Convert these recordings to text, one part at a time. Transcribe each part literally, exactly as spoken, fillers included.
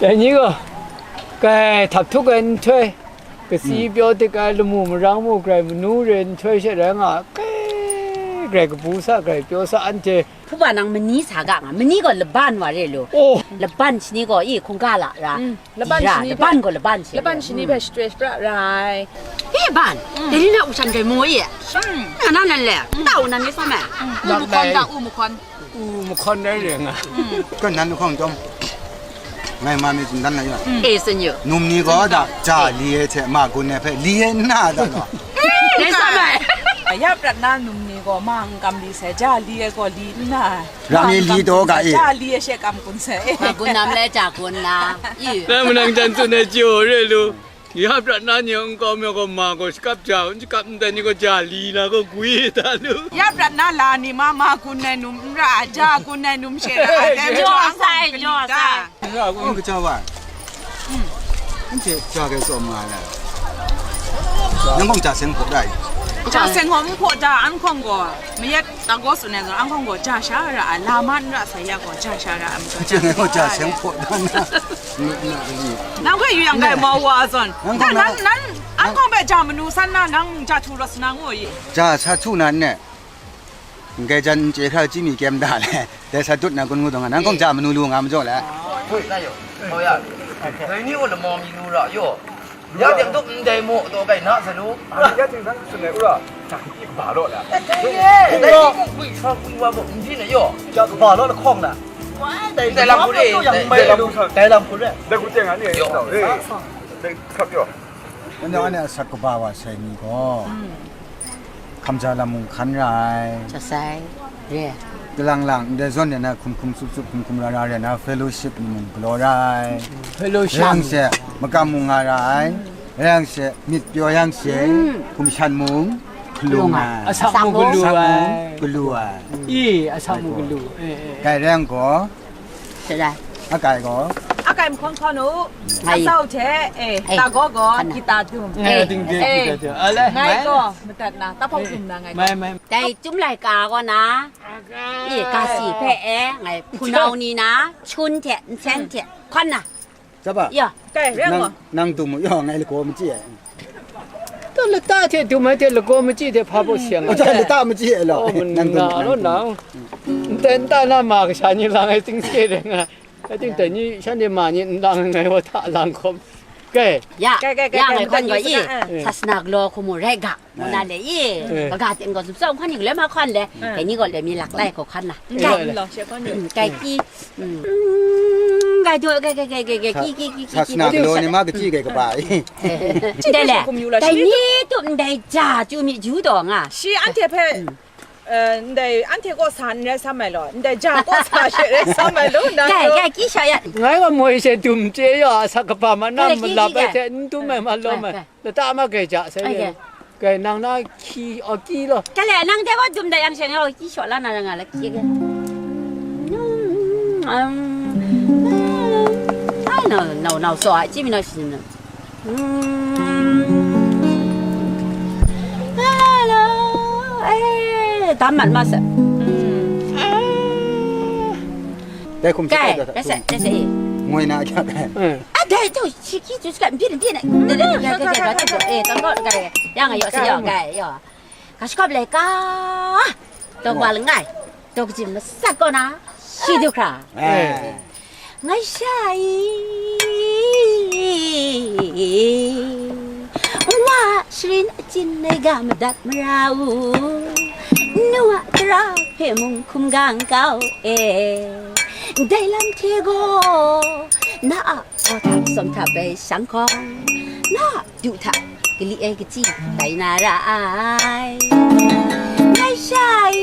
Dai ni gaw, kai htap htuk ai nhtoi, kasi pyaw dik ai lamu marang mu, grai manu re nhtoi she rai nga, kai, grai kabu sa, grai pyaw sa, anhte. Hpuba nang mani sa ga nga, mani gaw laban wa re lu. Oh. Laban shani gaw, i, hkungga la ra. Mm, laban di ra, shani laban hpe, gaw laban she laban re. Shani hpe shachyoi shapra ra ai. E ban, mm, dai ni na u shan gai mo ye. Mm. Nga na nan le, mm, ta u nan ni sa me. Mm. U mahkawn ta, u mahkawn. U mahkawn rai re nga. Mm. Kan nan hkawng chyawm. Ngai ma mi tsun dan na yaw. Mm. E, tsun yu. Num ni gaw da, ja li ai hte ma gun ai hpe li ai nna da gaw. Dai sa mai. Ya prat na num ni gaw ma n kam li sai, ja li ai gaw li nna. Ra mi li taw ga e. Ja li ai she kam kun sai. Ma gun nam le ja gun na. I. Dai manang jan tsun ai jaw re lu. Ya prat na ni nkau mi gaw ma gaw shakap ja, n shakap ndai ni gaw ja li na gaw gwi da lu. Ya prat na la ni ma, ma gun ai num n ra, ja gun ai num she ra, dai jaw sai, jaw sai. N kaja wa. N hte ja gai tsawm nga ai. Nang gaw ja seng hpaw da i? Ja seng gaw n hpaw da, an hkawng gaw mayat tago tsun ai zawn, an hkawng gaw ja sha ra ai, la ma n ra sai ya gaw ja sha ra ai majaw. N hte ja seng hpaw da na. Nang hpe yu yang gai mau wa zawn. Nan, nan, nan, an hkawng hpe ja manu san na, nang ja htu rawt sa na ngu i? Ja sa htu na n ne. Ndai jan n chye hkra chyi mi kyem da le, dai sa dut na gun ngu dawng nga, nang gaw ja manu lu nga majaw le. Hui, na yo. Oh ya. Dai ni gaw lama mi lu ra yo. Ya deng duk ndai maw taw gai na sa lu. Ya ting san sun ai u ra. Chak ki kaba law la. Eh, dai ye. Dai ni muk gwi sa gwi wa muk n di na yo. Ja kaba law lahkawng na. Wai, dai lam hku re, dai lam hku re. Dai lam hku re. Dai hku teng a ni. Yo. Eh. Dai hkap yo. Anhte anhte asak kaba wa sai ni gaw, hkamja lam mung hkan ra ai. Sa sai, re. Kalang lang, ndai zawn de na hkum hkum tsup tsup, hkum hkum ra ra re na, fellowship ni mung galaw ra ai. Fellowship. Rai yang she, makam mung nga ra ai. Rai yang she, myit pyaw yang she, hkum shan mung hkalung ai. Asak mung galu ai. Asak mung galu ai. I, asak mung galu. Eh, eh, eh. Kai rai yang gaw, Shalai. Akai gaw? Akai mahkawn hkawn u. Ngai. Atsau hte, eh, eh, tago gaw, hkan na, kita dum. Eh, eh, ding de, eh, kita dum. Alai, ngai mai gaw, madat na, tahpawk dum na ngai gaw. Mai, mai. Dai chyum laika gaw na, eh, kasi hpe, eh, ngai, hpunau ni na, chun hte, nsen hte, hkawn na. Tsaba? Ya. Kai, rai nang, nang dum u, ya, ngai lagaw machyi ai. Ta lata hte dum ai hte lagaw machyi hte hpa baw siang ai. Oh, ta lata machyi ai law. Oh, nang dum, nang dum. Ndai nta na ma kasha ni lang ai ting se de nga. Ating dai ni shanhte ma ni n lang ai, ngai wa hta lang hkawm. Kai. Ya, kai, kai, kai, ya, kai, ngai hkan gaw i, eh, sasana galaw hku mu rai ga. Ngu na le i, eh, kaga ting gaw zup tsawm hkan ning le ma hkan le, eh, dai ni gaw le mi lak lai hkaw hkan na. Eh, kai, eh, kai ki, mm, kai du, kai, kai, kai, kai, kai, ki, ki, ki, ki, sasana ki, galaw ni ma kachyi kai kaba i. Eh, dai le, dai ni tup ndai ja chyu mi ju taw nga. Shi anhte hpe, eh, ndai anhte kaw sa n rai sam ai law, ndai ja kaw sa she rai sam ai law, na. Kai, kai, ki sha ya. Ngai gaw moi she dum chye ya, asak kaba ma na malap ai hte n dum ai ma lawm ai. Lata ma gai ja sai le. Gai nang na hki, o, ki law. Ka le, nang de gaw dum da yang shen, o, ki shaw la na nga la, ki ga. Ai, nau, nau, nau, so, ai, chi mi nau shi na. Hello, eh, dam mat ma sa. Dai hkum shi kai, kai da, da sa, da sa, eh. Ngoi na kya kai. A dai tu, shi ki tu shi kai, byin, byin, eh. Da, da, da, da, da, da, da, eh, tang ko, da, da, yang yo, sa yo, kai, yo. Ka shakap lai ka. Tawk wa langai. Tawk jin masat ko na. Shi du hkra. Eh. Ngai sha i. Wa sharin achin nai ga madat mara u. Nu a tara hpe mung hkum gang kau e. Dai lam hte gaw, na a aw hta, tsawm hta bai shang hkawng, na a du hta, kali ai kachyi tai na ra ai. Ngai sha i,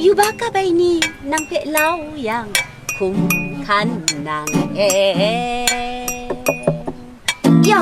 yubak kap ai ni nang hpe lau yang, hkum hkan nang e. Ya.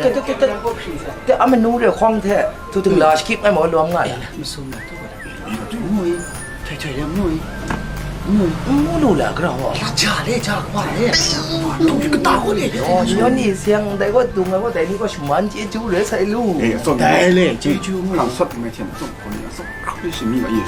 te, te, te, te, te, amanu re hkawng hte, tu ting la shakip ngai maw, lawm nga la. Masum na tu ga da. Ngu i, htai htai lam ngu i, ngu i. Ngu lu la, gara wa. La ja le, ja kaba le. Dung kata ko le. Oh, yo ni siang dai ko dung ko dai ni ko shaman je ju re sai lu. Eh, so dai le, je ju ngu. Hkang sot mai htiang, so ko ni, so krak ni shi mi ma ye.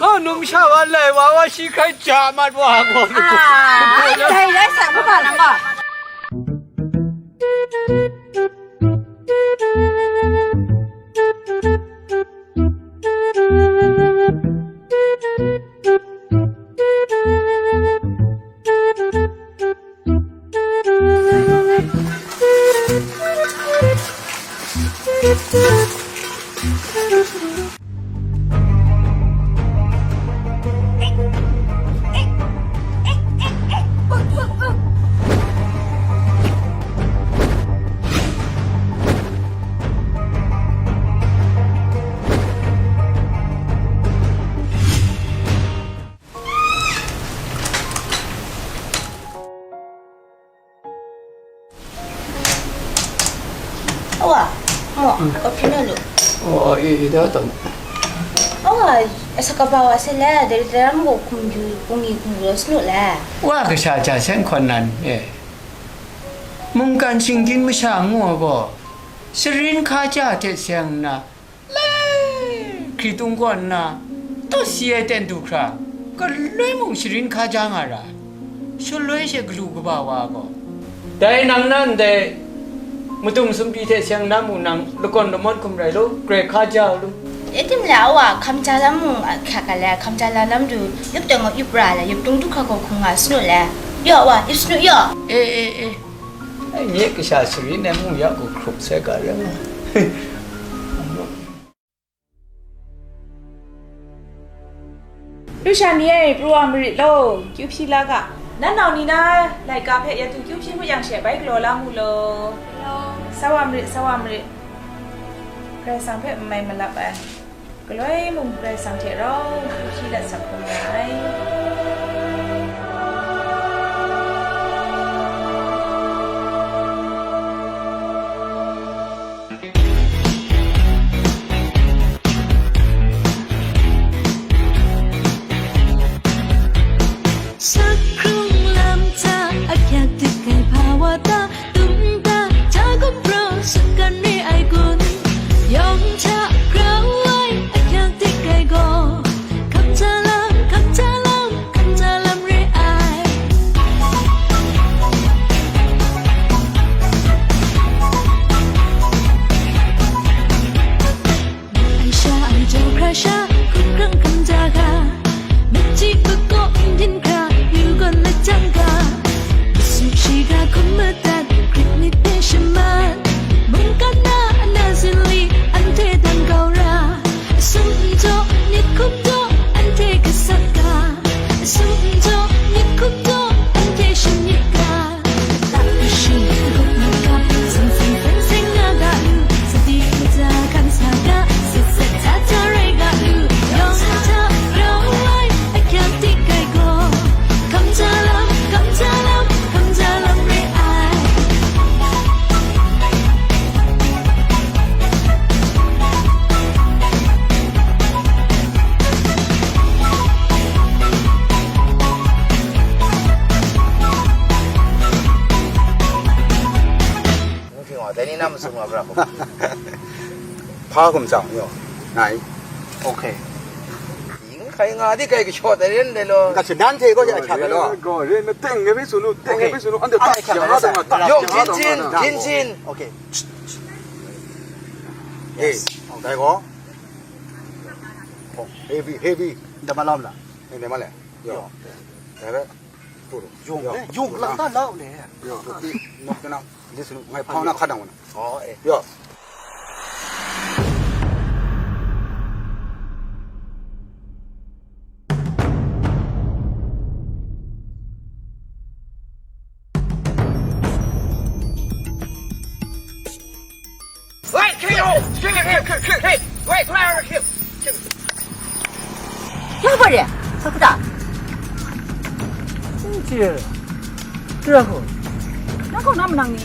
Hta numsha wa lai wa wa shi hkrai ja mat wa gaw. Dai rai sa, hpa nang gaw. Kawhpyi na lu. Oh, e, e, da, da. Awa, asa kaba wa se le, dari daram ko hkum yu, hkum yi, hkum yu, snu le. Wa kasha ja seng hkawn nan, e. Mungkan shinggyim masha ngu ai gaw, sharin hkaja hte seng nna, lai hkritung kaw nna, tut si ai ten du hkra, galoi mung sharin hkaja nga ra ai. Shaloi she galu kaba wa gaw, dai nang na ndai madum sumpyi hte seng na mu nang lakawn lamawt hkum rai lu, grai hkaja u lu. E tim le, awa, hkamja lam mung a hkyak a le, hkamja lam lam du, yup teng gaw yup ra le, yup tung du hkra gaw hkung nga sanu le. Yaw, awa, yup sanu yaw. E, e, e. Ai, nye kasha sharin ai mu ya gaw hkrup sai ga rai nga. Lu sha ni e, pru wa marit law, kyu hpyi la ga. Nan nau ni na laika hpe yatu kyu hpyi ngut yang she, bai galaw la mu law. Sa wa marit, sa wa marit. Karai Kasang hpe n mai malap ai. Galoi mung Karai Kasang hte rau kyu hpyi dat sak hkrum ra ai. Sak hkrung lam hta ahkyak dik ai hpa wa ta, tum ta, hta gumhpraw sutgan re ai kun, yawng hta grau ai ahkyak dik ai gaw, hkamja lam, hkamja lam, hkamja lam re ai. Ai sha ai jau hkra sha, hkungkrang hkamja ga, myit chyi hpuk kaw n din hkra, yu gawn lat jang ga, masu shiga hkum madat, Greek myit hpe shaman, mungkan na na zinli, anhte dan kau ra, asu n jaw, myit hkum jaw, anhte gasat ga, asu n jaw, myit hkum jaw, anhte shin myit ga. Dai ni na masum nga bra hkum. Hpa hkum tsang yaw. Ngai. Okay. Ning hkai nga di kai kashaw dai ren dai lo. Ka shi nan hte gaw ya hkyak ai lo. Gaw, ren na teng ngai bai tsun u, teng ngai bai tsun u, anhte ta hkyak nga ta nga ta. Yawng, jin jin, jin jin. Okay. Yes. Dai gaw. Heavy, heavy. Dai ma lam la. Dai ma le. Yaw. Dai bai. Yawng, yawng lang ta lau le. Yaw. Nok na. Li sunu, ngai hpang na hkan nang wana. Oh, eh. Yo. Wait, kill! Kill, kill, kill, kill, kill! Wait, where are you? Kill! Siapa dia? Siapa dah? Kecil. Kenapa? Kenapa nak menang ni?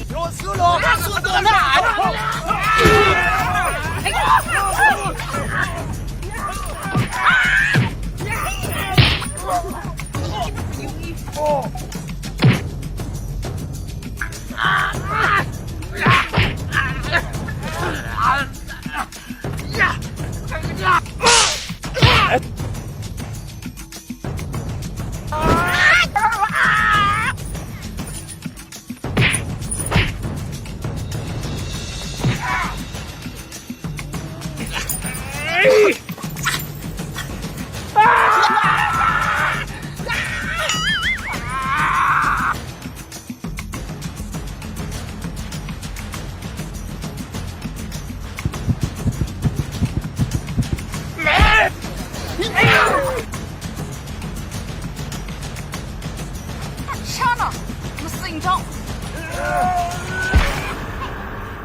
Shana, masing jong.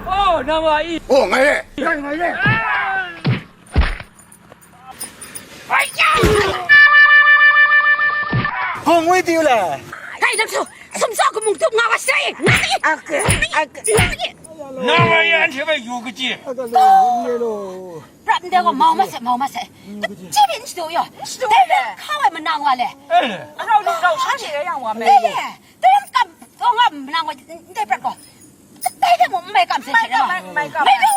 Oh, nama i. Oh, ngai le. Ngai, ngai le. Hong wei tiu le. Kai dang su, sum sa ku mung tup nga wa sai. Ngai. Ak, ak. Ngai. Nang wa yan hte bai yu kaji. Aga lo, n re lo. Prat ndai gaw mau ma se, mau ma se. Kaji bin shadu yaw. Shadu dai le. Hka wai manang wa le. Eh. Arau ni rau sha she yang wa me. Dai le. Dai lam kam tong nga manang wa ndai prat gaw. Dai de mo mai kam se. Mai kam, mai kam. Mai lu,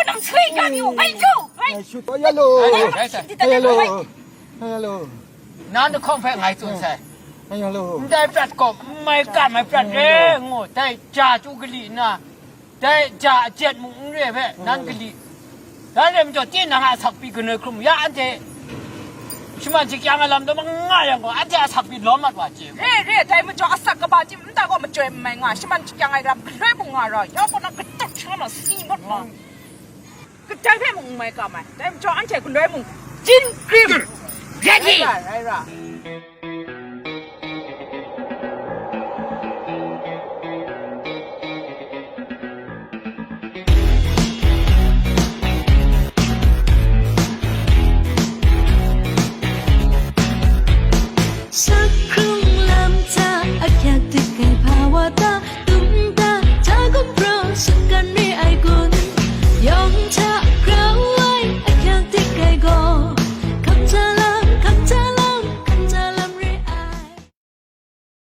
nang shui ya ni mai lu. Ai, shut ya lo. Ai, ai, ai. Ya lo. Ya lo. Nan de hkawng hpe ngai tsun sai. Ya lo. Ndai prat gaw mai kam mai prat re ngu. Dai ja chyu kali na. Dai ja ajet mung n re hpe nan kali. Dan re majaw, tinang a sakpi ganoi hkrum ya, anhte shaman shakyang ai lam taw ma nga yang gaw, anhte a sakpi lawm mat wa chye. Re, re, dai majaw asak kaba chyim nta gaw machyoi n mai nga, shaman shakyang ai lam galoi mung nga ra, ya gaw na katut sha na si ngut ma. Kadai hpe mung n mai kam ai, dai majaw anhte galoi mung jin krim. Ready. Rai ra, rai ra.